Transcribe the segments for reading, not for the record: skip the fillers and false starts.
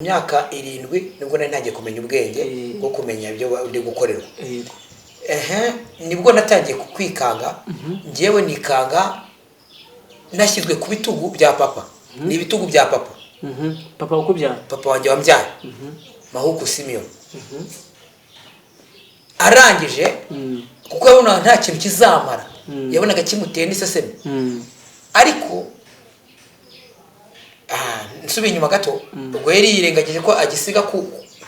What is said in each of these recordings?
Imyaka 7 nibwo nari ntangiye kumenya ubwenge bwo kumenya ibyo ndi gukorerwa. Ehe, nibwo natangiye kwikanga. Njyewe nikanga nashyizwe ku bitugu bya papa, ni ibitugu bya papa. Papa ukubyara? Papa wanjye wambyaye, Mahuku Simeon. Arangije, kuko yabonaga nta kintu kizamara, yabonaga kimuteye n'iseseme. Ariko nsubiye inyuma gato, ubwo yari yirengagije ko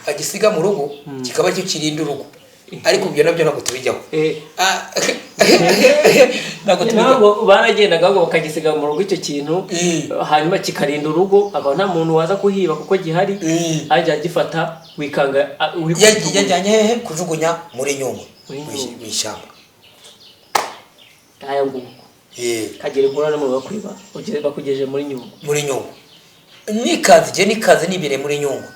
agisiga mu rugo, kikaba aricyo kirinda urugo, ariko ibyo nabyo ntabwo tubijyaho. Ntabwo tubijyaho. Ntabwo baragendaga, ahubwo bakagisiga mu rugo icyo kintu, hanyuma kikarinda urugo, akaba nta muntu waza kuhiba kuko gihari. Ajya agifata wikanga uri ku bitugu. Yajyanye hehe? Kujugunya muri Nyungwe. Muri Nyungwe. Mu ishyamba. Aya nguko. Kagera inkuru no mu bakwiba bakugejeje muri Nyungwe. Muri Nyungwe nikanze, igihe nikanze nibereye muri Nyungwe,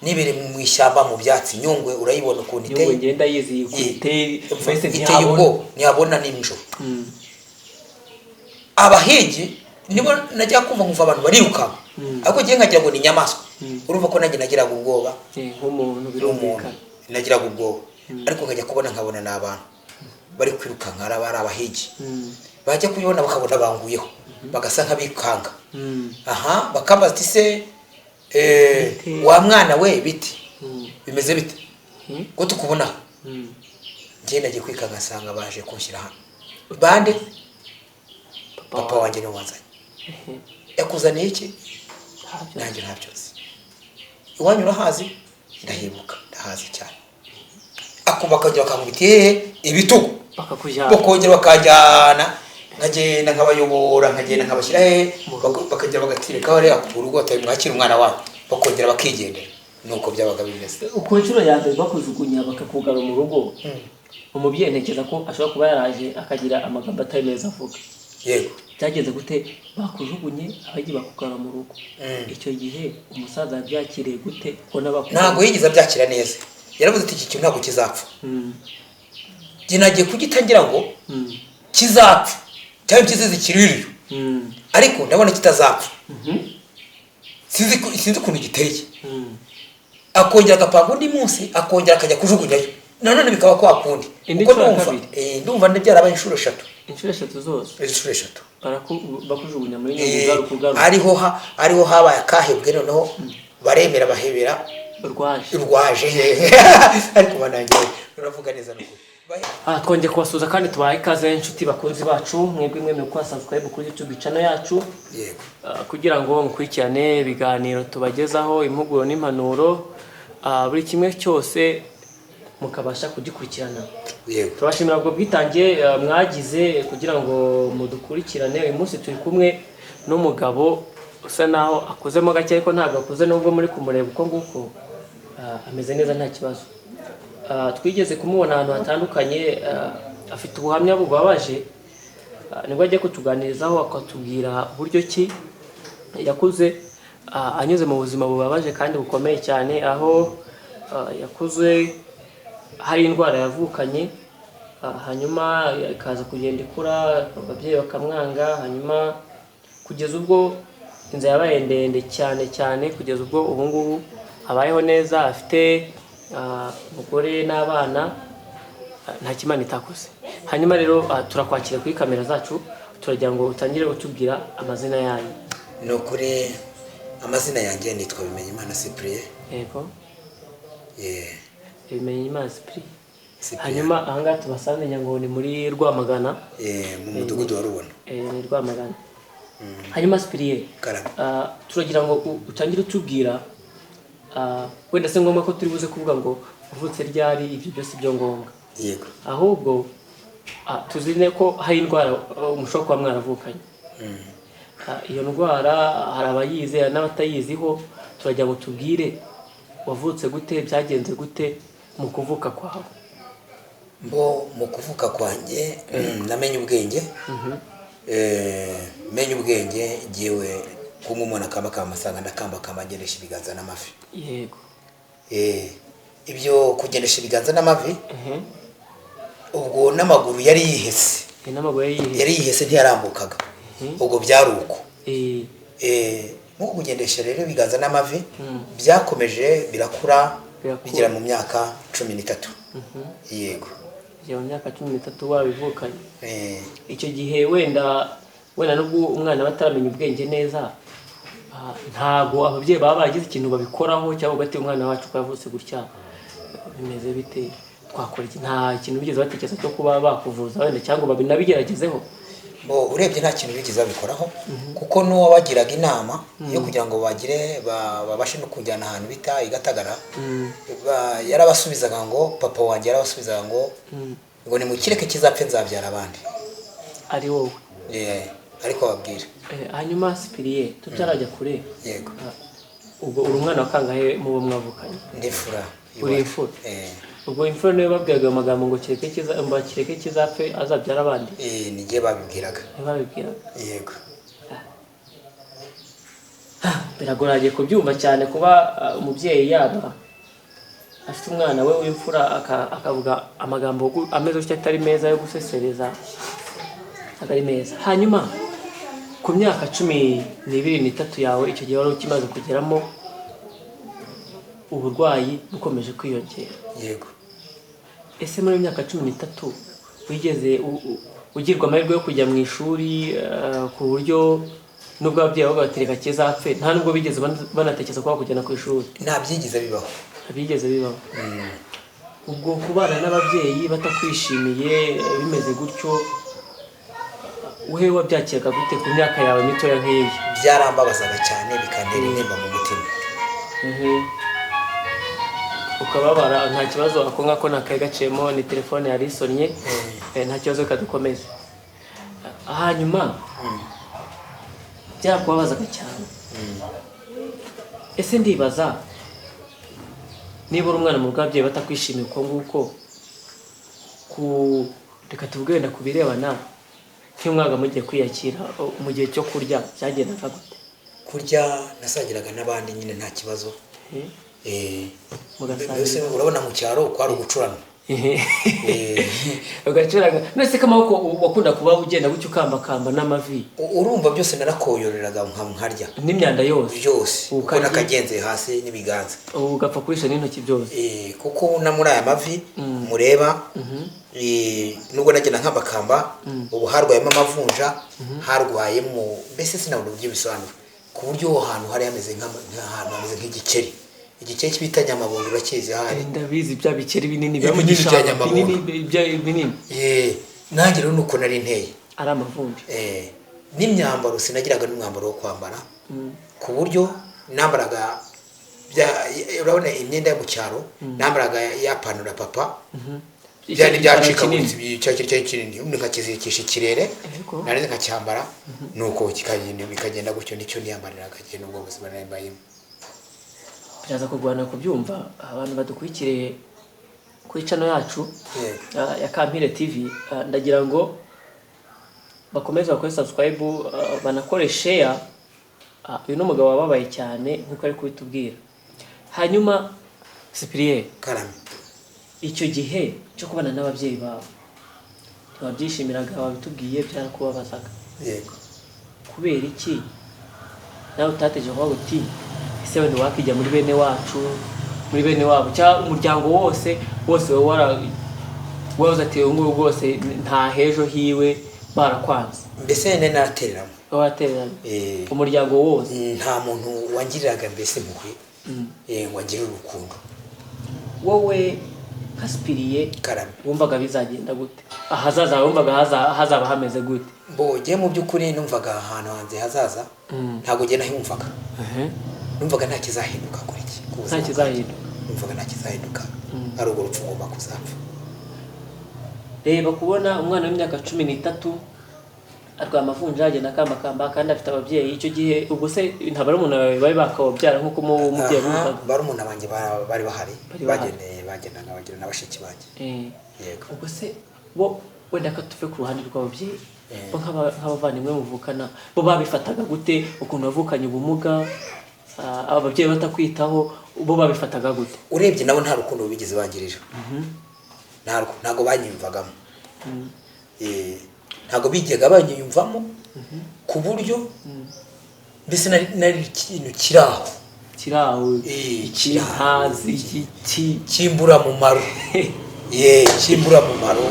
nibereye mu ishyamba, mu byatsi. Nyungwe urayibona ukuntu Nyungwe iteye. ngenda yiziye ukuntu iteye mbese. Iteye Ntihabona. ubwoba, ntihabona nijoro. Abahigi nibo najya kumva nkumva abantu barirukanka, ariko ngiye nkagira ngo ni inyamaswa. Urumva ko nanjye nagiraga ubwoba. Nk'umuntu. Nk'umuntu. Birumvikana. Nagiraga ubwoba, ariko nkajya kubona nkabona ni abantu bari kwirukanka, ari abahigi. Bajya kubibona bakabona banguyeho, bagasa nk'abikanga. Aha bakambaza ati: "Se Bite? wa mwana we, biti bimeze bite ko tukubona?" Njye nagiye kwikanga nsanga baje kunshyira hano. Bande? Papa wanjye niwe wanzanye. Yakuzaniye iki? Ntabyo. Nanjye ntabyo nzi. Iwanyu urahazi? Ndahibuka, ndahazi cyane. Ako bakongera bakankubita hehe? Ibitugu. Bakakujyana. Bakongera bakanjyana, nkagenda nkabayobora, nkagenda nkabashyira hehe? Bakagera bagatireka hariya ku rugo, batari mwakira umwana wanyu, bakongera bakigendera. Nuko byabaga bimeze. Ku nshuro ya mbere bakujugunya bakakugara mu rugo, umubyeyi ntekereza ko ashobora kuba yaraje akagira amagambo atari meza avuga. Yego. Byagenze gute? Bakujugunye, abagiye bakugara mu rugo, icyo gihe umusaza yabyakiriye gute ko n'abakuru? Ntabwo yigeze abyakira neza. Yaravuze ati: "Iki kintu ntabwo kizapfa." Njye nagiye kugita ngira ngo kizapfa cyangwa impyisi zikiririye, ariko ndabona kitazapfa. Sinzi ukuntu giteye. Akongera agapanga undi munsi, akongera akajya kujugunyayo, nanone bikaba kwa kundi. Indi Kuko nshuro ya ndumva kabiri? Ndumva byarabaye inshuro 3. Inshuro 3 zose? Inshuro 3. Bakujugunya muri Nyungwe, ugaruka ugaruka. Ariho habaye akahebwe, noneho baremera bahebera. Rwaje. Rwaje hehe? Ariko banangiye uravuga neza nukuri. Twongeye kubasuhuza kandi tubaha ikaze, inshuti bakunzi bacu, mwebwe mwemewe kuba subscribe kuri YouTube channel yacu, kugira ngo mukurikirane ibiganiro tubagezaho, impuguro n'impanuro, buri kimwe cyose mukabasha kugikurikirana. Turabashimira ubwo bwitange mwagize kugira ngo mudukurikirane. Uyu munsi turi kumwe n'umugabo usa naho akuzemo gake, ariko ntabwo akuze nubwo muri kumureba uko nguko. Ameze neza, nta kibazo. Twigeze kumubona ahantu hatandukanye, afite ubuhamya bubabaje. Nibwo agiye kutuganirizaho, akatubwira uburyo ki yakuze anyuze mu buzima bubabaje kandi bukomeye cyane, aho yakuze hari indwara yavukanye, hanyuma ikaza kugenda ikura, ababyeyi bakamwanga, hanyuma kugeza ubwo inzira yabaye ndende cyane cyane, kugeza ubwo ubu ngubu abayeho neza, afite umugore n'abana, nta kimana itakoze. Hanyuma rero turakwakira kuri kamera zacu, turagira ngo utangire utubwira amazina yanyu. Ni ukuri, amazina yanjye nitwa Bimenyimana Cyprien. Bimenyimana Cyprien. Cyprien. Hanyuma ahangaha tubasanze ngo ni muri Rwamagana. Mu mudugudu wa Rubona. Ni Rwamagana. Hanyuma Cyprien, Karame. Turagira ngo utangire utubwira, wenda se ngombwa ko turi buze kuvuga ngo uvutse ryari, ibyo byose byo ngombwa, ahubwo tuzi ne ko hari indwara mushobora kuba mwaravukanye. Iyo ndwara hari abayizi, hari n'abatayiziho. Turagira ngo tubwire wavutse gute, byagenze gute mu kuvuka kwawe. Mbo mu kuvuka kwanjye, namenye ubwenge, menye ubwenge ngewe kumwe umuntu akambakamba asanga ndakambakamba ngendesha ibiganza n'amavi. Ibyo kugendesha ibiganza n'amavi, ubwo n'amaguru yari yihese. N'amaguru yari yihese. Yari yihese, ntiyarambukaga. Ubwo byari uko. Nko kugendesha rero ibiganza n'amavi byakomeje birakura, Birakura. bigera mu myaka 13. Yego. Bigera mu myaka 13 wabivukanye. Icyo gihe wenda nubwo umwana aba ataramenya ubwenge neza, ntago ababyeyi baba baragize ikintu babikoraho cyangwa ugati umwana wacu ko yavutse gutya bimeze bite, twakora iki? Nta kintu bigeze batekereza cyo kuba bakuvuza wenda cyangwa babinabigeragezeho? Bo urebye nta kintu bigeze babikoraho, kuko n'uwabagiraga inama yo kugira ngo bagire babashe no kujyana ahantu bita i Gatagara, yarabasubizaga ngo papa wanjye yarabasubizaga ngo ngo nimukireke kizapfe nzabyara abandi. Ari wowe. Ariko babwira. Hanyuma Sipiriye tutarajya kure. Yego. Ubwo uri umwana wa kangahe mu bo mwavukanye? Ndi imfura. Uri imfura. Ubwo imfura niyo babwiraga ayo magambo ngo kireke kizapfe azabyara abandi? Ni njye babibwiraga. Ntibabibwiraga. Yego. Biragoranye kubyumva cyane kuba umubyeyi yaba afite umwana we w'imfura akavuga amagambo ameze gutya atari meza yo gusesereza, atari meza. Hanyuma ku myaka 12 n'itatu yawe, icyo gihe wari ukimaze kugeramo, uburwayi bukomeje kwiyongera. Yego. Ese muri myaka 13 wigeze ugirwa amahirwe yo kujya mu ishuri, ku buryo nubwo ababyeyi bavuga bati reka kizapfe, nta nubwo bigeze banatekereza ko bakujyana ku ishuri? Nta byigeze bibaho. Nta byigeze bibaho. Ubwo kubana n'ababyeyi batakwishimiye bimeze gutyo, wowe wabyakiraga gute ku myaka yawe mitoya nk'iyi? Byarambabazaga cyane, bikantera intimba mu mutima. Ukababara. Nta kibazo, ako ngako nakaye gaciyemo, ni telefone yari isonnye. Nta kibazo, kadukomeze. Hanyuma byarakubabazaga cyane. Ese ndibaza niba uri umwana mu rugo ababyeyi batakwishimiye uko nguko, ku reka tuvuge wenda ku birebana nk'iyo mwabaga mugiye kwiyakira mu gihe cyo kurya, byagendaga gute? Kurya nasangiraga n'abandi nyine nta kibazo. Mugasangira. Mbese urabona mu cyaro kwari ugucurana. Ugacuranga. None se ko amaboko wakunda kuba ugenda gutyo ukambakamba n'amavi? Urumva byose narakoyoreraga nkarya. N'imyanda yose? Byose, kuko Ukarya. nakagenze hasi n'ibiganza. Ugapfa kurisha n'intoki byose. Kuko na muri aya mavi mureba, nubwo nagenda nkambakamba, ubu harwayemo amavunja, harwayemo, mbese sinabona uburyo bisobanura, ku buryo aho hantu hari hameze nk'ahantu hameze nk'igikeri, igikeri bita nyamabondo, urakizi ahari? Ndabizi, bya bikeri binini biba mu Ibinini bya gishanga. Nyamabondo. Binini, bya binini. Nanjye rero nuko nari nteye. Ari amavunja. N'imyambaro sinagiraga n'umwambaro wo kwambara, ku buryo nambaraga urabona imyenda yo mu cyaro, nambaraga ya pantaro ya papa, byari byacikaguritse, cya kintu cyari kinini, ubundi nkakizirikisha ikirere, Yego. narangiza nkacyambara, nuko kikagenda bikagenda gutyo, nicyo niyambariraga igihe n'ubwo buzima nari mbayemo. Biraza kurwana kubyumva abantu badukurikiriye kuri channel yacu Yego. ya Kampire TV. Ndagira ngo bakomeze bakore subscribe, banakore share. Uyu ni umugabo wababaye cyane nk'uko ari kubitubwira. Hanyuma Cyprien, Karame. icyo gihe cyo kubana n'ababyeyi bawe ntiwabyishimiraga, wabitubwiye, byarakubabazaga. Yego. Kubera iki nawe utateje kuvuga uti ese wenda wakijya muri bene wacu, muri bene wabo, cyangwa umuryango wose wose wowe wahoze ati uyu nguyu rwose nta hejo hiwe, barakwanze? Mbese nari naratereramo. Waratereranye umuryango wose? Nta muntu wangiriraga mbese impuhwe, ngo angirire urukundo. Wowe nka Cyprien, Karame. wumvaga bizagenda gute? Ahazaza wumvaga hazaba hameze gute? Mbo mu by'ukuri numvaga ahantu hanze hazaza ntabwo njye nahumvaga, numvaga nta kizahinduka kuri iki ku Nta buzima bwanjye. kizahinduka. Numvaga nta kizahinduka, ari urwo rupfu ngomba kuzapfa. Reba kubona umwana w'imyaka 13 arwaye amavunja, agenda akambakamba kandi afite ababyeyi. Icyo gihe ubwo se nta barumuna bawe bari bakababyara nk'uko umubyeyi Aha, abivuga? Barumuna banjye bari bahari. Bari bahari. Bagendaga bagira na bashiki banjye. Yego. Ubwo se bo wenda ko tuve ku ruhande rw'ababyeyi, bo nk'abavandimwe muvukana, bo babifataga gute ukuntu wavukanye ubumuga, ababyeyi batakwitaho, bo babifataga gute? Urebye nabo nta rukundo bigeze bangirira. Ntabwo banyiyumvagamo. Ntabwo bigega banyiyumvamo ku buryo Mbese nari ikintu kiri aho, kiri aho, kiri aho. Ntazi iki. Cy'imburamumaro, ye, cy'imburamumaro.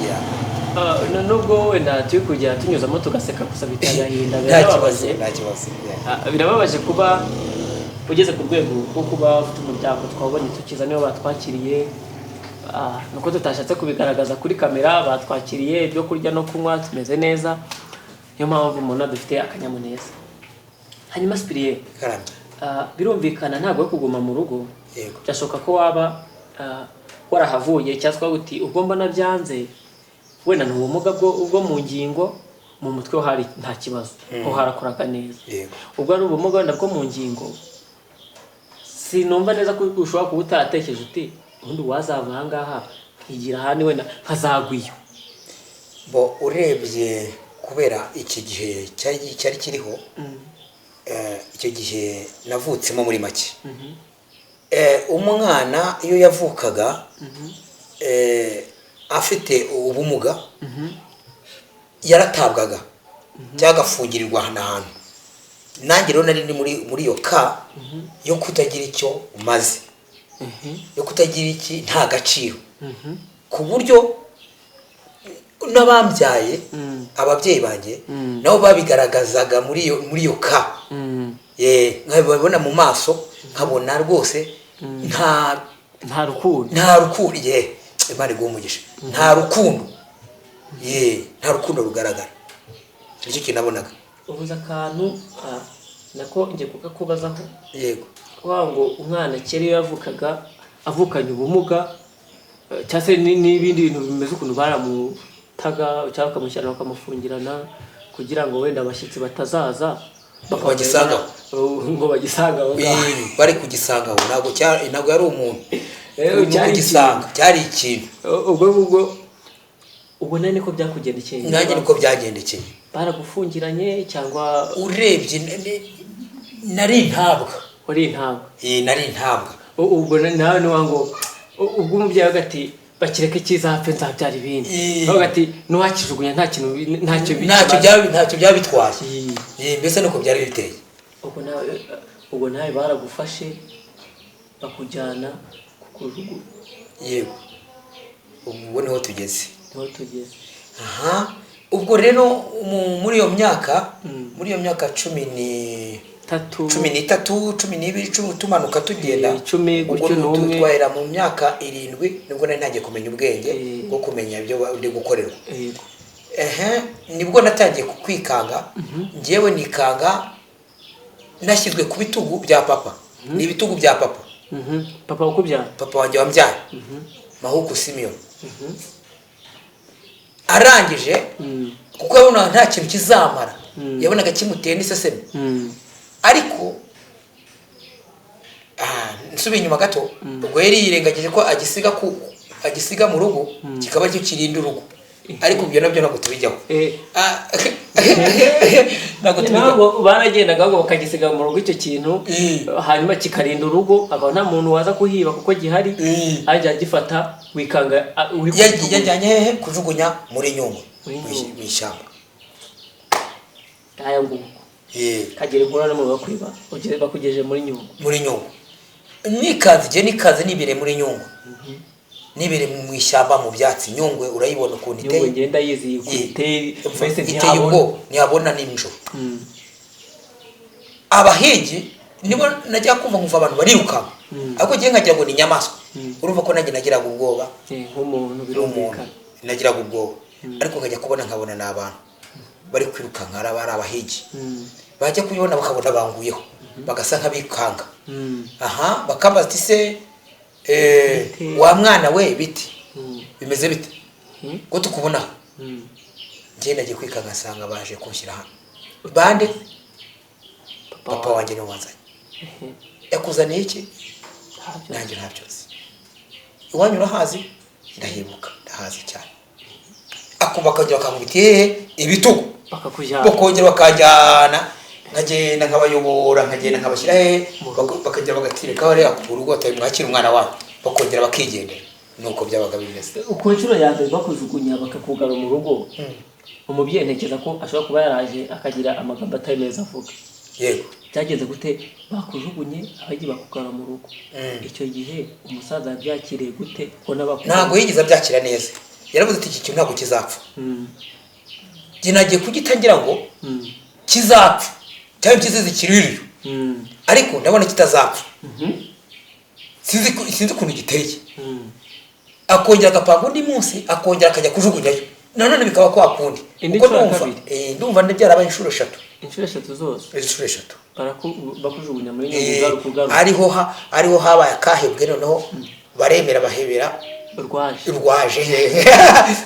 Yeah. Nubwo wenda turi kujya tunyuzamo tugaseka gusa, biteye agahinda. Nta kibazo. Birababaje. Nta kibazo, yeah. Birababaje kuba ugeze ku rwego rwo kuba ufite umuryango. Twabonye tukiza, nibo batwakiriye. Nuko tutashatse kubigaragaza kuri kamera. Batwakiriye ibyo kurya no kunywa, tumeze neza, niyo mpamvu umuntu dufite akanyamuneza. Hanyuma Sipiriye, Karame. Birumvikana ntabwo yo kuguma mu rugo. Yego. Byashoboka ko waba warahavuye, cyangwa uti ubwo mbona byanze, wenda ni ubumuga bwo mu ngingo, mu mutwe ho hari nta kibazo, ho harakoraga neza. Yego. Ubwo ari ubumuga wenda bwo mu ngingo, sinumva neza ko ushobora kuba utaratekereje uti ubundi wazava aha ngaha nkigira ahandi, wenda nkazagwa iyo. Bo, urebye kubera iki gihe cyari kiriho, icyo gihe navutsemo, muri make, umwana iyo yavukaga afite ubumuga yaratabwaga cyangwa agafungirirwa ahantu ahantu. Nanjye rero nari ndi muri iyo ka yo kutagira icyo umaze, yo kutagira iki, nta gaciro, ku buryo n'abambyaye, ababyeyi banjye, nabo babigaragazaga muri iyo ka. Ye, nkabibona mu maso, nkabona rwose nta Nta rukundo. Nta rukundo. Ye, Imana iguhe umugisha. Nta rukundo, ye, nta rukundo rugaragara. Nicyo kintu nabonaga. Ubuze akantu, nako ngiye kukakubazaho. Yego. Kuvuga ngo umwana kera iyo yavukaga avukanye ubumuga, cyangwa se n'ibindi bintu bimeze ukuntu, baramutaga cyangwa bakamushyira, bakamufungirana kugira ngo wenda abashyitsi batazaza Bagisangaho. Ngo bagisanga aho ngaho. Bari kugisangaho. Ntabwo yari umuntu. Ni Cyari. Ukugisanga cyari ikintu. Ubwo ngubwo ubwo nawe niko byakugendekeye? Nanjye niko byagendekeye. Baragufungiranye cyangwa? Urebye nari intabwa. Wari intabwa? Nari intabwa. Ubwo nawe niwa ngo ubwo umubyeyi avuga ati bakireke kizapfe, nzabyara ibindi. Bavuga ati nuwakijugunya nta kintu ntacyo. Ntacyo byaba bitwaye. Mbese nuko byari biteye. Ubwo nawe baragufashe bakujyana kukujugunya? Yego, ubwo niho tugeze. Niho tugeze. Aha, ubwo rero muri iyo myaka cumi ni tatu. 13, 12, 10, tumanuka tugenda. 10 Ubwo gutyo n'umwe. Twahera mu myaka 7, nibwo nari ntangiye kumenya ubwenge bwo kumenya ibyo ndi gukorerwa. Ehe, nibwo natangiye kwikanga. Njyewe nikanga nashyizwe ku bitugu bya papa, ni ibitugu bya papa. Papa ukubyara? Papa wanjye wambyaye, Mahuku Simeon. Arangije, kuko yabonaga nta kintu kizamara, yabonaga kimuteye n'iseseme. Ariko nsubiye inyuma gato, ubwo yari yirengagije ko agisiga mu rugo, kikaba aricyo kirinda urugo, ariko ibyo nabyo ntabwo tubijyaho. Ntabwo tubijyaho. Ntabwo baragendaga ahubwo bakagisiga mu rugo icyo kintu, hanyuma kikarinda urugo, akaba nta muntu waza kuhiba kuko gihari. Ajya agifata wikanga uri ku bitugu. Yajyanye hehe? Kujugunya muri Nyungwe. Muri Nyungwe. Mu ishyamba. Aya nguko. Kagera inkuru no mu bakwiba bakugejeje muri Nyungwe. Muri Nyungwe nikanze, igihe nikanze nibereye muri Nyungwe, nibereye mu ishyamba, mu byatsi. Nyungwe urayibona ukuntu Nyungwe iteye. ngenda yiziye ukuntu iteye mbese. Iteye Ntihabona. ubwoba, ntihabona nijoro. Abahigi nibo najya kumva nkumva abantu barirukanka, ariko ngiye nkagira ngo ni inyamaswa. Urumva ko nanjye nagiraga ubwoba. Nk'umuntu. Nk'umuntu. Birumvikana. Nagiraga ubwoba, ariko nkajya kubona nkabona ni abantu bari kwirukanka, ari abahigi. Bajya kubibona bakabona banguyeho, bagasa nk'abikanga. Aha, bakambaza ati se, Bite? wa mwana we, biti bimeze bite ko tukubonaho? Njye nagiye kwikanga nsanga baje kunshyira hano. Bande? Papa wanjye niwe wanzanye. Yakuzaniye iki? Ntabyo. Nanjye ntabyo nzi. Iwanyu urahazi? Ndahibuka, ndahazi cyane. Akumva akongera bakankubita hehe? Ibitugu. Bakakujyana. Bakongera bakanjyana, nkagenda nkabayobora, nkagenda nkabashyira hehe? Bakagera bagatireka hariya ku rugo, batari mwakira umwana wanyu, bakongera bakigendera. Nuko byabaga bimeze. Ku nshuro ya mbere bakujugunya bakakugarura mu rugo. Umubyeyi ntekereza ko ashobora kuba yaraje akagira amagambo atari meza avuga. Yego. Byagenze gute? Bakujugunye, abagiye bakugara mu rugo. Icyo gihe umusaza yabyakiriye gute? Ko n'abakuru Ntabwo yigeze abyakira neza, yaravuze ati iki kintu ntabwo kizapfa. Njye nagiye kugitangira ngo kizapfa cyangwa kizize ikiririro, ariko ndabona kitazapfa. Sinzi ukuntu giteye. Akongera agapanga undi munsi, akongera akajya kujugunyayo, nanone bikaba kwa kundi. Indi Kuko nshuro ya ndumva kabiri. Ndumva byarabaye inshuro 3. Inshuro 3 zose? Inshuro 3. Bakujugunya muri Nyungwe, ugaruka ugaruka. Ariho habaye akahebwe, noneho baremera bahebera Urwaje. Urwaje,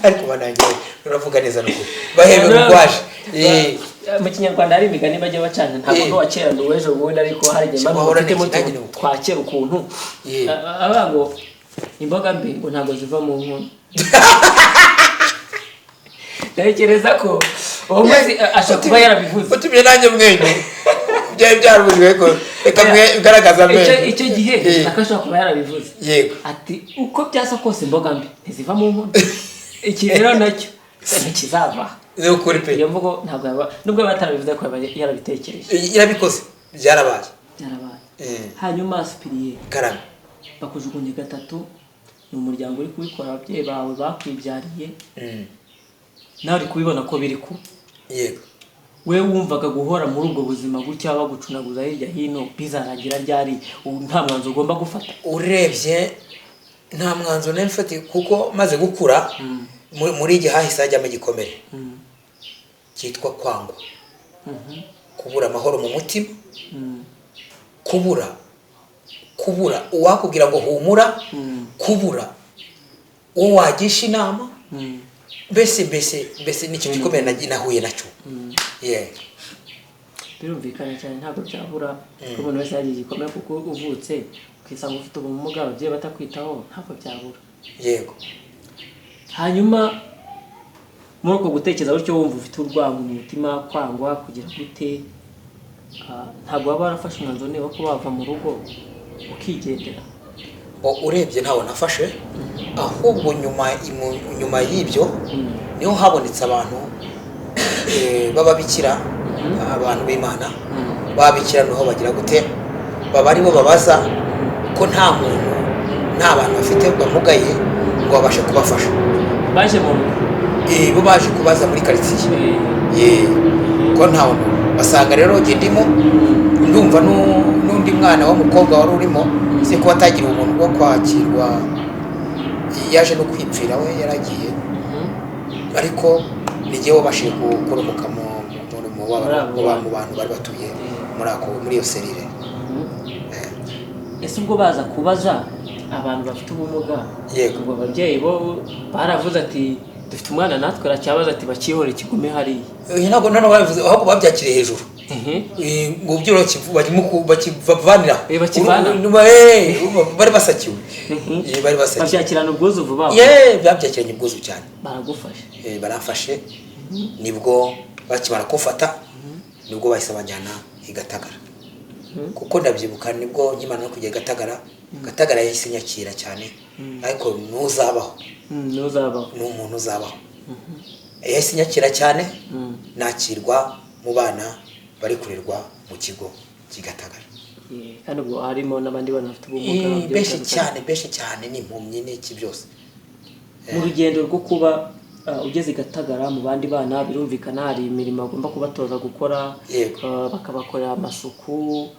ariko banangiye uravuga neza n'ukuri, bahebera urwaje. Mu Kinyarwanda hari imigani bajya bacana, ntabwo ndi uwa kera, ndi uw'ejo bundi, ariko hari igihe mba Wahora mfitemo n'iki? Nanjye utuntu ni uko. twa kera ukuntu. Abavuga ngo imboga mbi ngo ntabwo ziva mu nkono. Ntekereza ko uwo munsi ashobora kuba yarabivuze. Utumye nanjye mwenyu byari byarubujwe ko reka mwe garagaza amenyo. Icyo gihe ashobora kuba yarabivuze. Yego. Ati uko byasa kose imboga mbi ntiziva mu nkono. Iki rero nacyo ntikizava. Ni ukuri pe. Iyo mvugo ntabwo yaba, nubwo yaba atarabivuze, ariko yaba yarabitekereje. Yarabikoze, byarabaye. Byarabaye. Hanyuma Sipiriye, Karame. bakujugunye 3, ni umuryango uri kubikora, ababyeyi bawe bakwibyariye. Nawe uri kubibona ko biri ku. Yego. We wumvaga guhora muri ubwo buzima gutya bagucunaguza hirya hino bizarangira ryari? Ubu nta mwanzuro ugomba gufata. Urebye nta mwanzuro nari mfite, kuko maze gukura muri igihe hahise hajyamo igikomere cyitwa kwangwa, kubura amahoro mu mutima, kubura uwakubwira ngo humura, kubura uwo wagisha inama, mbese nicyo gikomere nahuye nacyo. Birumvikana cyane, ntabwo byabura ko umuntu wese yagira igikomere, kuko uvutse ukisanga ufite ubumuga, ababyeyi batakwitaho, ntabwo byabura. Yego. Hanyuma muri uko gutekereza gutyo, wumva ufite urwango mu mutima, kwangwa, kugira gute, ntabwo waba warafashe umwanzuro niba ko wava mu rugo ukigendera? Urebye ntawo nafashe, ahubwo nyuma y'ibyo niho habonetse abantu b'ababikira, abantu b'Imana babikira, niho bagira gute, baba aribo babaza ko nta muntu, nta bantu bafite bamugaye ngo babashe kubafasha. Baje mu rugo? Bo baje kubaza muri quartier. Ko nta muntu basanga rero njye ndimo, ndumva n'undi mwana w'umukobwa wari urimo, si ko atagira ubuntu bwo kwakirwa, yaje no kwipfira, we yaragiye, ariko ni jyewe wabashije kurokoka mu bantu bari batuye muri iyo serire. Ese ubwo baza kubaza abantu bafite ubumuga, ubwo ababyeyi bo baravuze ati dufite umwana natwe, aracyabaza ati bakihore kigume hariya? Ntabwo noneho babivuze, ahubwo babyakiriye hejuru. Ngo byoro bakivanira. Bakivana. Bari basakiwe. Bari basakiwe. Babyakirana ubwuzu vuba. Babyakiranye ubwuzu cyane. Baragufashe. Barafashe. Nibwo bakimara kufata, nibwo bahise bajyana i Gatagara. Kuko ndabyibuka nibwo nkimara no kujya i Gatagara, Gatagara yahise nyakira cyane, ariko ntuzabaho. Ntuzabaho. Ni umuntu uzabaho. Yahise nyakira cyane, nakirwa mu bana bari kurerwa mu kigo cy'i Gatagara. Kandi ubwo harimo n'abandi bana bafite ubumuga benshi cyane, benshi cyane, n'impumyi n'iki byose. Mu rugendo rwo kuba ugeze i Gatagara mu bandi bana, birumvikana hari imirimo bagomba kubatoza gukora, bakabakorera amasuku,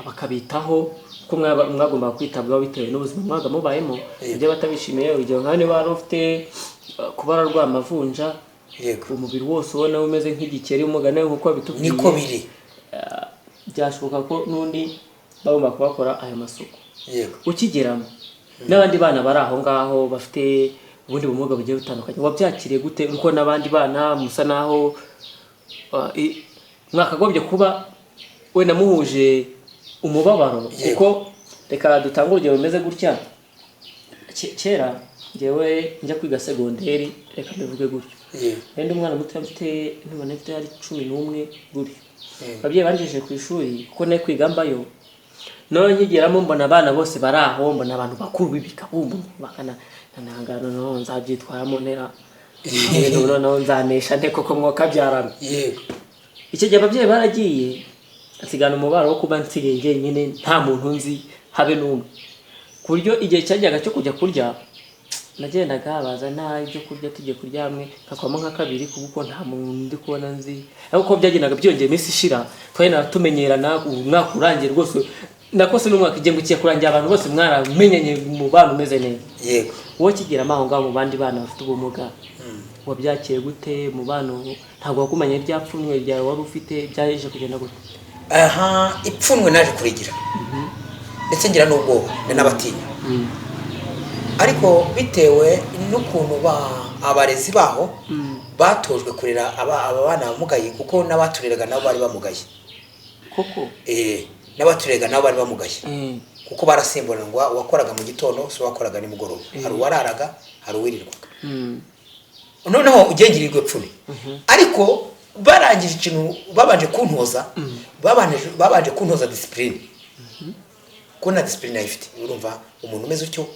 bakabitaho, kuko mwagombaga kwitabwaho bitewe n'ubuzima mwaga mubayemo. Ibyo batabishimiye, urugero nka niba wari ufite kuba wararwaye amavunja, umubiri wose ubona umeze nk'igikeri, umugani nk'uko bitubwiye, niko biri, byashoboka ko n'undi bagomba kubakora ayo masuku. Ukigeramo n'abandi bana bari aho ngaho bafite ubundi bumuga bugiye butandukanye, wabyakiriye gute? Uko n'abandi bana musa naho mwakagombye kuba wenda muhuje umubabaro, kuko reka dutange urugero rumeze gutya. Kera njyewe njya kwiga segonderi, reka mbivuge gutyo, wenda umwana muto mfite nubona mfite ari 11 gutyo, ababyeyi banjeje ku ishuri kuko nari kwiga mbayo, none nkigeramo mbona abana bose bari aho, mbona abantu bakuru b'ibikabumbu bakana nangano, no nzabyitwaramo ntera. Ibintu noneho nzanesha nte koko mwokabyarana. Yego. Icyo gihe ababyeyi baragiye, nsigana umubaro wo kuba nsigaye njyenyine, nta muntu nzi habe n'umwe, ku buryo igihe cyajyaga cyo kujya kurya nagendaga baza nta ibyo kurya, tugiye kurya hamwe nkakwamo nka kabiri, kuko nta muntu ndi kubona nzi. Ariko uko byagendaga byongera iminsi ishira, twagendaga tumenyerana. Umwaka urangiye rwose, nakose n'umwaka igihembwe kigiye kurangira, abantu bose mwaramenyanye, umubano umeze neza. Yego. Wowe ukigeramo aho ngaho mu bandi bana bafite ubumuga, wabyakiye gute? Umubano ntabwo wagumanye rya pfunwe ryawe wari ufite? Byaje kugenda gute? Aha, ipfunwe naje kurigira, ndetse ngira n'ubwoba, ndanabatinya. Ariko bitewe n'ukuntu abarezi baho batojwe kurera aba bana bamugaye, kuko n'abatureraga nabo bari bamugaye. Koko? N'abatureraga nabo bari bamugaye, kuko barasimburanwa, uwakoraga mu gitondo si uwakoraga nimugoroba, hari uwararaga, hari uwirirwaga. Noneho ugengirirwe pfunwe. Ariko barangije ikintu babanje kuntoza, babanje kuntoza discipline, ko na discipline ayifite. Urumva umuntu umeze utyo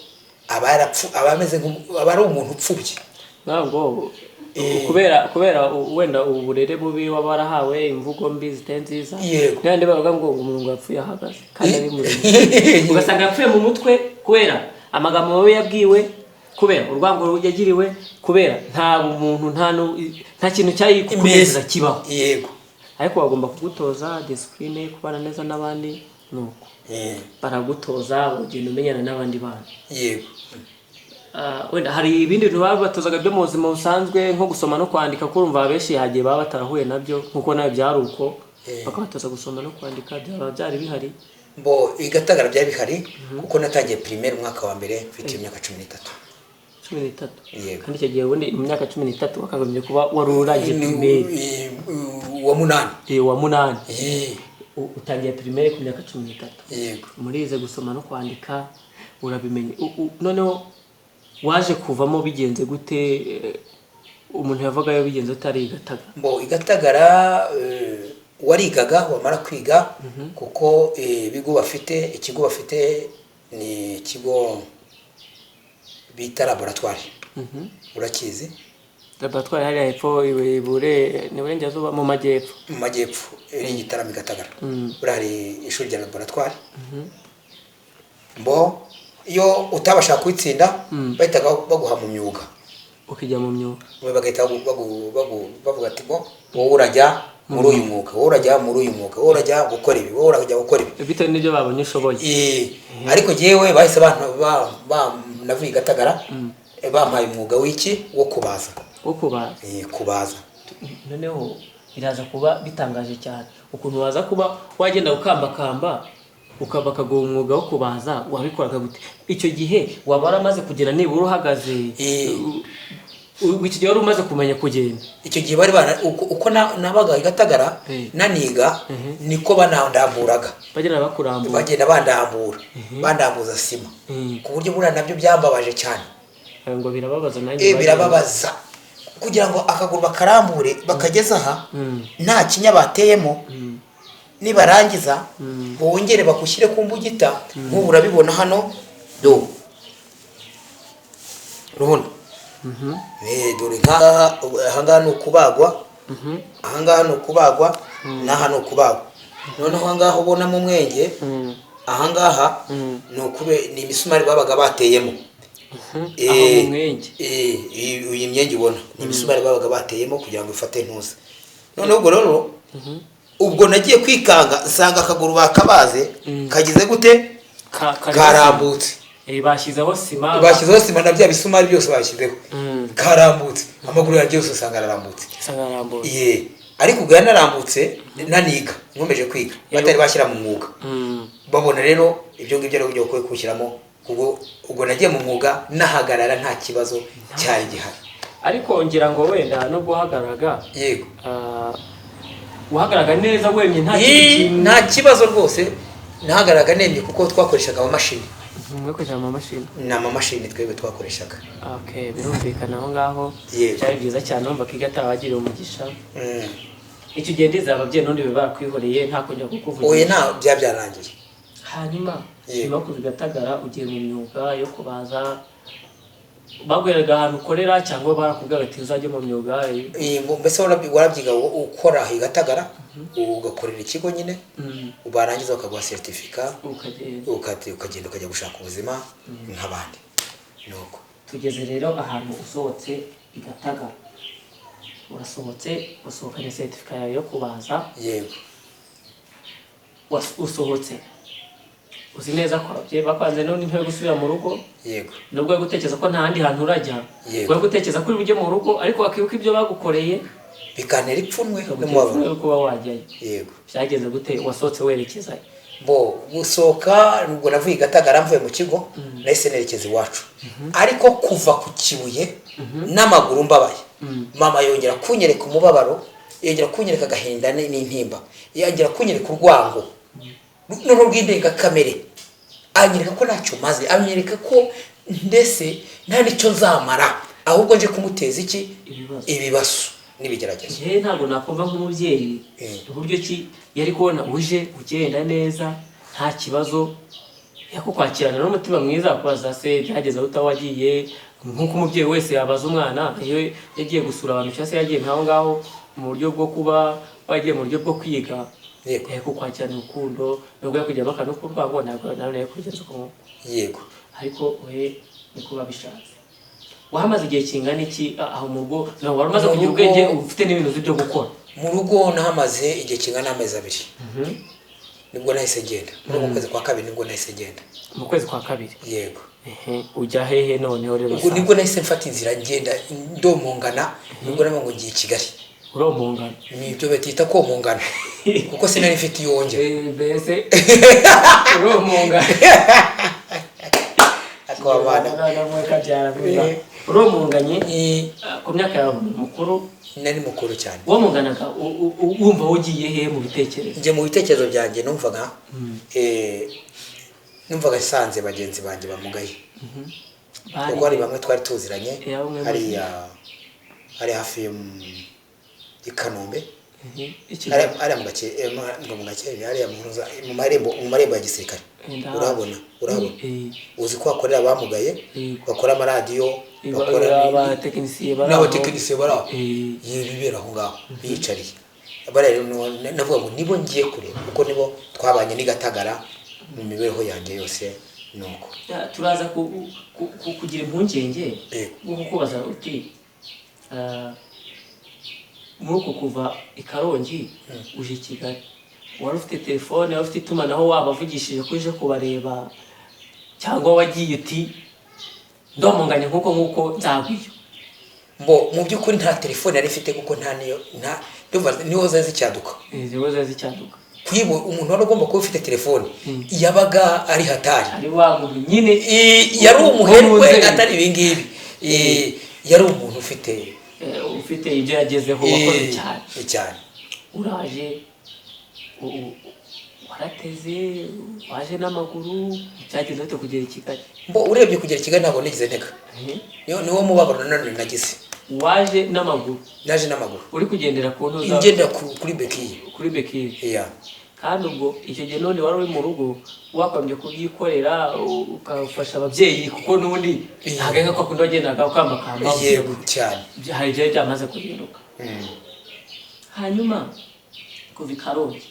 aba yarapfu, aba ameze aba ari umuntu upfubye. Ntabwo kubera wenda uburere bubi waba warahawe, imvugo mbi zitari nziza. Yego. N'abandi bavuga ngo umuntu yapfuye ahagaze kandi ari muzima, ugasanga yapfuye mu mutwe kubera amagambo mabi yabwiwe, kubera urwango yagiriwe, kubera nta bumuntu, nta kintu cyari kukunezeza kibaho. Yego. Ariko bagomba kugutoza discipline, kubana neza n'abandi, nuko baragutoza ugenda umenyana n'abandi bana. Yego. Wenda hari ibindi bintu babatozaga byo mu buzima busanzwe, nko gusoma no kwandika, kuko urumva benshi hagiye baba batarahuye nabyo, nkuko nawe byari uko. Bakabatoza gusoma no kwandika, byaba byari bihari? Mbo i Gatagara byari bihari, kuko natangiye primaire umwaka wa mbere mfite imyaka 13. 13? Yego. Kandi icyo gihe ubundi mu myaka 13 wakagombye kuba wari urangije primaire. Wa munani. Wa munani. Utangiye primaire ku myaka 13. Yego. Murize gusoma no kwandika, urabimenye. Noneho waje kuvamo bigenze gute? Umuntu yavagayo bigenze utari i Gatagara? Mbo i Gatagara warigaga, wamara kwiga, kuko ibigo bafite, ikigo bafite ni ikigo bita laboratoire. Urakizi? Laboratoire hariya hepfo ni iburengerazuba, mu majyepfo. Mu majyepfo, iri Gitarama i Gatagara. Buriya hari ishuri rya laboratoire. Mbo iyo utabasha kuyitsinda, bahitaga baguha mu myuga. Ukijya mu myuga. Bagahita bavuga ati ngo wowe urajya muri uyu mwuga, wowe urajya muri uyu mwuga, wowe urajya gukora ibi, wowe urajya gukora ibi, bitewe n'ibyo babonye ushoboye. Ariko jyewe bahise navuye i Gatagara, bampaye umwuga w'iki, wo kubaza. Wo kubaza. Kubaza. Noneho biraza kuba bitangaje cyane ukuntu waza kuba wagenda ukambakamba bakaguha umwuga wo kubaza. Wabikoraga gute icyo gihe? Waba waramaze kugera nibura uhagaze? Icyo gihe wari umaze kumenya kugenda? Icyo gihe bari bana uko nabaga i Gatagara naniga, niko banandamburaga. Bagenda bakurambura. Bagenda bandambura, bandambuza sima, ku buryo buriya nabyo byambabaje cyane. Ngo birababaza nanjye. Birababaza kugira ngo akaguru bakarambure bakageza aha, nta kinya bateyemo, nibarangiza bongere bakushyire ku mbugita. Nk'ubu urabibona hano, do urabona, dore ahangaha ni ukubagwa, ahangaha ni ukubagwa, n'aha ni ukubagwa. Noneho ahangaha ubona mu mwenge, ahangaha ni ukube ni imisumari babaga bateyemo. Aho mu mwenge? Iyi myenge ubona ni imisumari babaga bateyemo kugira ngo ifate ntuza. Noneho ubwo rero ubwo nagiye kwikanga nsanga akaguru bakabaze kagize gute? Karambutse. Bashyizeho sima. Bashyizeho sima na bya bisumari byose bashyizeho, karambutse. Amaguru yanjye yose usanga ararambutse. Usanga arambutse. Ariko ubwo yanarambutse naniga, nkomeje kwiga, batari bashyira mu mwuga. Babona rero ibyo ngibyo ari uburyo bwo kuwushyiramo, ubwo ubwo nagiye mu mwuga nahagarara nta kibazo cyari gihari. Ariko ngira ngo wenda nubwo wahagararaga, Yego. wahagararaga neza wemye, nta kintu? Nta kibazo rwose, nahagararaga nemye kuko twakoreshaga amamashini. Mwakoreshaga amamashini? Ni amamashini twebwe twakoreshaga. Okay, birumvikana aho ngaho. Yego. Byari byiza cyane, urumva ko atabagiriye umugisha. Icyo gihe ndizera ababyeyi n'ubundi baba barakwihoreye, nta kongera kukuvugisha. Oya, nta byarangiye. Hanyuma Yego. nyuma yo kuva i Gatagara ugiye mu myuga yo kubaza, Baguheraga ahantu ukorera cyangwa barakubwira bati uzajye mu myuga? Mbese warabyiga ukora i Gatagara, ugakorera ikigo nyine, barangiza bakaguha certificat, ukagenda ukajya gushaka ubuzima nk'abandi. Nuko tugeze rero ahantu usohotse i Gatagara, urasohotse, usohokanye certificat yawe yo kubaza. Yego. Usohotse uzi neza ko ababyeyi bakwanze none intebe gusubira mu rugo. Yego. Nubwo uri gutekereza ko nta handi hantu urajya, Yego. uri gutekereza ko uri bujye mu rugo, ariko wakibuka ibyo bagukoreye bikantera ipfunwe bikagutera n'umubabaro ipfunwe yo kuba wajyayo. Yego. Byagenze gute? Wasohotse werekeza? Bo gusohoka, ubwo navuye i Gatagara mvuye mu kigo, nahise nerekeza iwacu, ariko kuva ku Kibuye n'amaguru mbabaye, mama yongera kunyereka umubabaro, yongera kunyereka agahinda n'intimba, yongera kunyereka urwango noneho rw'indengakamere, anyereka ko ntacyo maze, anyereka ko ndetse nta n'icyo nzamara, ahubwo nje kumuteza iki? Ibibazo. Ibibazo n'ibigeragezo. Njyewe ntabwo nakumva nk'umubyeyi uburyo ki yari kubona uje ugenda neza nta kibazo, yakukwakirana n'umutima mwiza, akubaza se byageze aho utaba wagiye, nk'uko umubyeyi wese yabaza umwana iyo yagiye gusura abantu cyangwa se yagiye nk'aho ngaho mu buryo bwo kuba wagiye mu buryo bwo kwiga. Yego. Yakukwakirana urukundo, nubwo yakujyamo akantu k'urwango, ntabwo nawe yari kubigenza uko nguko. Yego. Ariko we niko babishatse. Wahamaze igihe kingana iki aho mu rugo? Ntabwo wari umaze Mu kugira rugo- ubwenge, ufite n'ibintu uzi byo gukora. Mu rugo nahamaze igihe kingana n'amezi 2, nibwo nahise ngenda. Muri uku kwezi kwa kabiri nibwo nahise ngenda. Mu kwezi kwa kabiri? Yego. Ehe, ujya hehe noneho rero? Ubwo nibwo nahise mfata inzira ngenda ndomongana, nibwo navuga ngo ngiye i Kigali. Uromongana? Nibyo batita komongana, kuko sinari mfite iyo njya. Mbese uromongana. Ariko abana Uromonganye ku myaka yawe mukuru? Nari mukuru cyane. Womonganaga wumva ugiye hehe mu bitekerezo? Njye mu bitekerezo byanjye numvaga numvaga nsanze bagenzi banjye bamugaye, Bari kuko hari bamwe twari tuziranye bamwe muri- hariya hari hafi yo i Kanombe. I Kigali. Hariya mu gake, ngo mu gake, hariya mu ntuza, mu marembo ya gisirikare. Ndahazi. Urahabona. Uzi ko hakorera abamugaye, bakora amaradiyo, bakora abatekinisiye bari aho. N'abatekinisiye bari aho. Bibera aho ngaho biyicariye. Bariya rero navuga ngo nibo ngiye kureba, kuko nibo twabanye n'i Gatagara mu mibereho yanjye yose. Nuko Ya, turaza kugira impungenge Yego. nko kukubaza uti muri uko kuva i Karongi uje i Kigali, wari ufite telefone, wari ufite itumanaho, wabavugishije ko uje kubareba, cyangwa wagiye uti ndomonganye nk'uko nzagwiyo? Mbo mu by'ukuri nta telefone yari ifite, kuko nta niyo, nta ndumva niho zari zicyaduka. Ziba zari zicyaduka. Kwibo umuntu wari ugomba kuba ufite telefone yabaga ari hatari, ari wa muntu nyine yari umuherwe, wo mu nzego. Atari ibi ngibi. Yari umuntu ufite Ufite ibyo yagezeho, wakoze cyane. Cyane. Uraje warateze, waje n'amaguru, byageze bite kugera i Kigali? Mbo urebye kugera i Kigali ntabwo nigeze ntega. Niwo mubabaro nanone nagize. Waje n'amaguru? Naje n'amaguru. Uri kugendera ku ntuza? Ngendera kuri bekiye. Kuri bekiye? Yeah. Kandi ubwo icyo gihe none wari uri mu rugo, wagombye kubyikorera, ukafasha ababyeyi, kuko n'ubundi ntabwo ari nka kwa kundi wagendaga ukambakamba. Yego cyane. Hari ibyari byamaze guhinduka. Hanyuma kuva i Karongi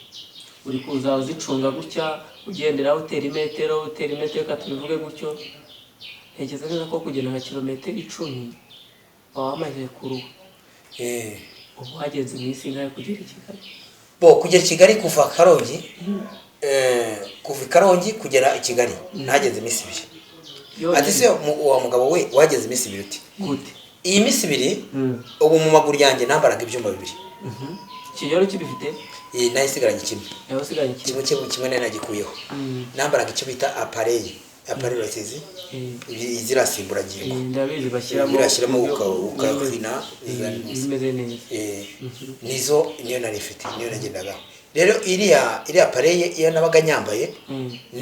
uri kuza uzicunga gutya, ugendera utera imetero, utera imetero, reka tubivuge gutyo, ntekereza neza ko kugenda nka kilometero 10 waba wamaze kuruha. Ubu wageze mu isi ingahe kugera i Kigali? Bo kugera i Kigali kuva Karongi, kuva i Karongi kugera i Kigali nageze iminsi 2. Yonyine? Ati se wa mugabo we, wageze iminsi 2 uti? Gute? Iyi minsi 2, ubu mu maguru yanjye nambaraga ibyumba 2. Ikigero kibifite? Iyi nayo isigaranye kimwe. Nawe usigaranye kimwe? Kimwe nari nagikuyeho. Nambaraga icyo bita appareil. Appareil urazizi? Izirasimburangingo. Ndabizi, bashyiramo. Birashyiramo ukakina. Zimeze neza. Nizo niyo nari mfite, niyo nagendagaho. Rero iriya appareil iyo nabaga nyambaye,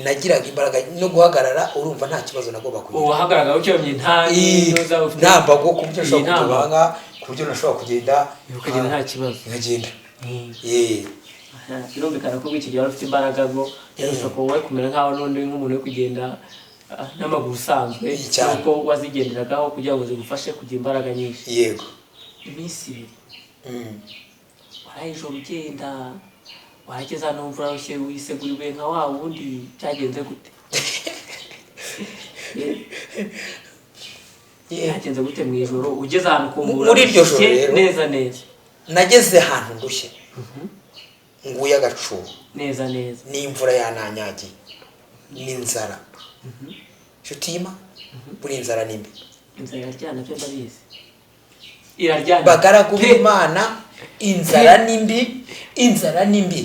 nagiraga imbaraga no guhagarara, urumva nta kibazo nagomba kugira. Uwahagararaga ucyomye nta n'intuza ufite? Nta mbago, ku buryo nshobora Iyi nta mbago. kugabanga, ku buryo nashobora kugenda. Ukagenda nta kibazo. Nkagenda. Birumvikana ko iki gihe wari ufite imbaraga zo yarusha kuba kumera nkaho n'undi nk'umuntu uri kugenda N'amaguru usanzwe, Cyane. nuko wazigenderagaho kugira ngo zigufashe kugira imbaraga nyinshi. Yego. Iminsi 2 waraye ijoro ugenda, warageze hano wumva urarushye, wisegura ibuye nka wa wundi, byagenze gute? Byagenze gute mu ijoro ugeze ahantu kumbura? Muri iryo joro rero. Neza neza. Nageze ahantu ndushye, nguye agacuho. Neza neza. N'imvura yananyagiye n'inzara, inshuti y'Imana, buri inzara ni mbi. Inzara iraryana, byo ndabizi, iraryana. Bagaragu Pe, b'Imana, inzara ni mbi, inzara ni mbi.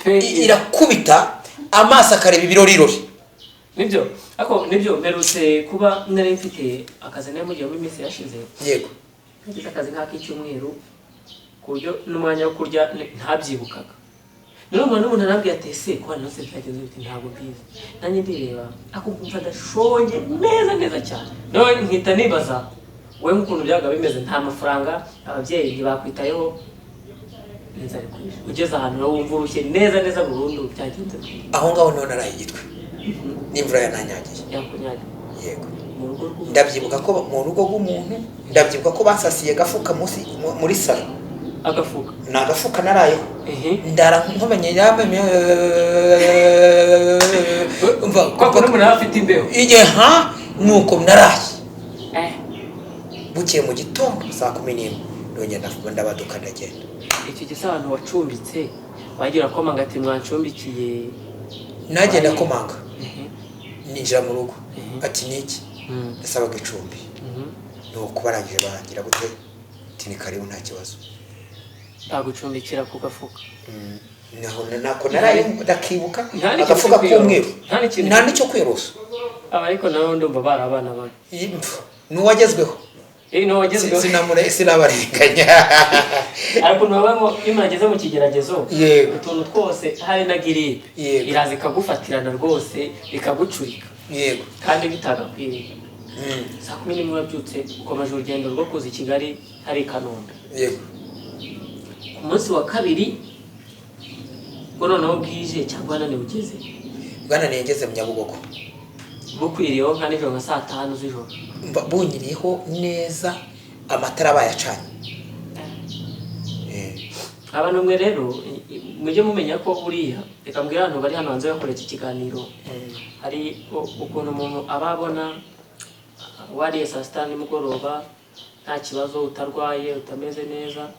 Pe. Irakubita amaso akareba ibirorirori. Nibyo, ariko nibyo mperutse kuba nari mfite akazi nari mugiyemo iminsi yashize. Nagize akazi nk'ak'icyumweru ku buryo n'umwanya wo kurya ntabyibukaga. Niyo mpamvu n'umuntu arambwira ati: "Ese ko hano se byagenze bite?" Ntabwo mbizi, nanjye ndireba ariko nkumva ndashonje neza neza cyane. Nawe nkita nibaza wowe nk'ukuntu byabaga bimeze, nta mafaranga, ababyeyi ntibakwitayeho, inzara ikwishe, ugeze ahantu nawe wumva urushye neza neza burundu, byagenze gute? Aho ngaho niho naraye igitwe n'imvura yananyagiye. Yakunyagiye? Yego. Mu rugo rw'umuntu? Ndabyibuka ko mu rugo rw'umuntu, ndabyibuka ko basasiye agafuka munsi muri salo. Agafuka? Ni agafuka narayeho. Ndara nkomenye. Kwa kundi umuntu aba afite imbeho. Igihe ha nuko naraye. Bukeye mu gitondo saa 11 ndongera ndabaduka ndagenda. Icyo gihe se abantu wacumbitse wagira komanga ati: "Mwancumbikiye"? Nagenda komanga. Ninjira mu rugo. Ati: "Niki?" Nasabaga icumbi. Nuko barangije barangira gute, ati: "Ni karibu, nta kibazo." Bagucumbikira ku gafuka? Naho nako naraye ndakibuka. Nta n'ikintu Agafuka cyo kwiyorosa. k'umweru. Nta n'ikintu. Nta n'icyo kwiyorosa. Aba ariko nawe ndumva bari abana babi. N'uwagezweho. Niwo wagezweho. Sinabarenganya. Ariko ukuntu ngo iyo umuntu ageze mu kigeragezo, utuntu twose, hari na giripe, iraza ikagufatirana rwose, ikagucurika kandi bitagakwiriye. Saa 11 wabyutse, ukomeje urugendo rwo kuza i Kigali hari i Kanombe. Yego. Ku munsi wa kabiri ubwo noneho bwije cyangwa wananiwe ugeze? Bwananiye ngeze mu Nyabugogo. Bukwiriyeho nka nijoro, nka saa 5 z'ijoro? Bunyiriyeho neza, amatara bayacanye. Abantu mwe rero mujye mumenya ko buriya, reka mbwire abantu bari hano hanze bakora iki kiganiro, hari ukuntu umuntu aba abona wariye saa sita nimugoroba nta kibazo, utarwaye, utameze neza,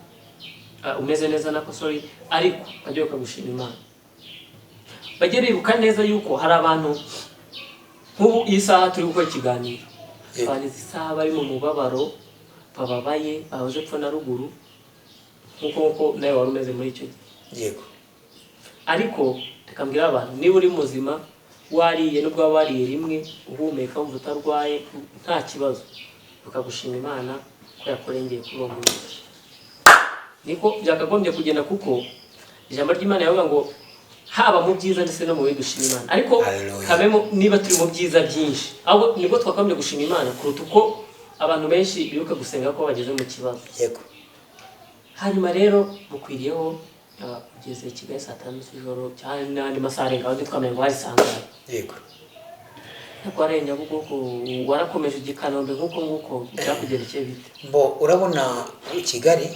umeze neza nako, sorry, ariko bajye bakagushima Imana, bajye bibuka neza yuko hari abantu nk'ubu iyi saha turi gukora ikiganiro, abantu izi saha bari mu mubabaro, bababaye, bahoze epfo na ruguru, nk'uko nawe wari umeze muri icyo gihe. Ariko reka mbwire abantu, niba uri muzima, wariye, nubwo waba wariye rimwe, uhumeka, wumva utarwaye, nta kibazo, ukagushima Imana ko yakurengeye kuri uwo munsi, niko byakagombye kugenda, kuko ijambo ry'Imana rivuga ngo haba mu byiza ndetse no mu bibi dushima Imana. Ariko Hallelujah. habemo niba turi mu byiza byinshi, ahubwo nibwo twakagombye gushima Imana kuruta uko abantu benshi bibuka gusenga ko bageze mu kibazo. Hanyuma rero bukwiriyeho, ugeze i Kigali saa 5 z'ijoro cyane n'andi masaha arenga aho, ntitwamenye ngo hari sangahe. Ariko waraye Nyabugogo, warakomeje ujya i Kanombe, nk'uko nguko byakugendekeye bite? Mbo urabona i Kigali.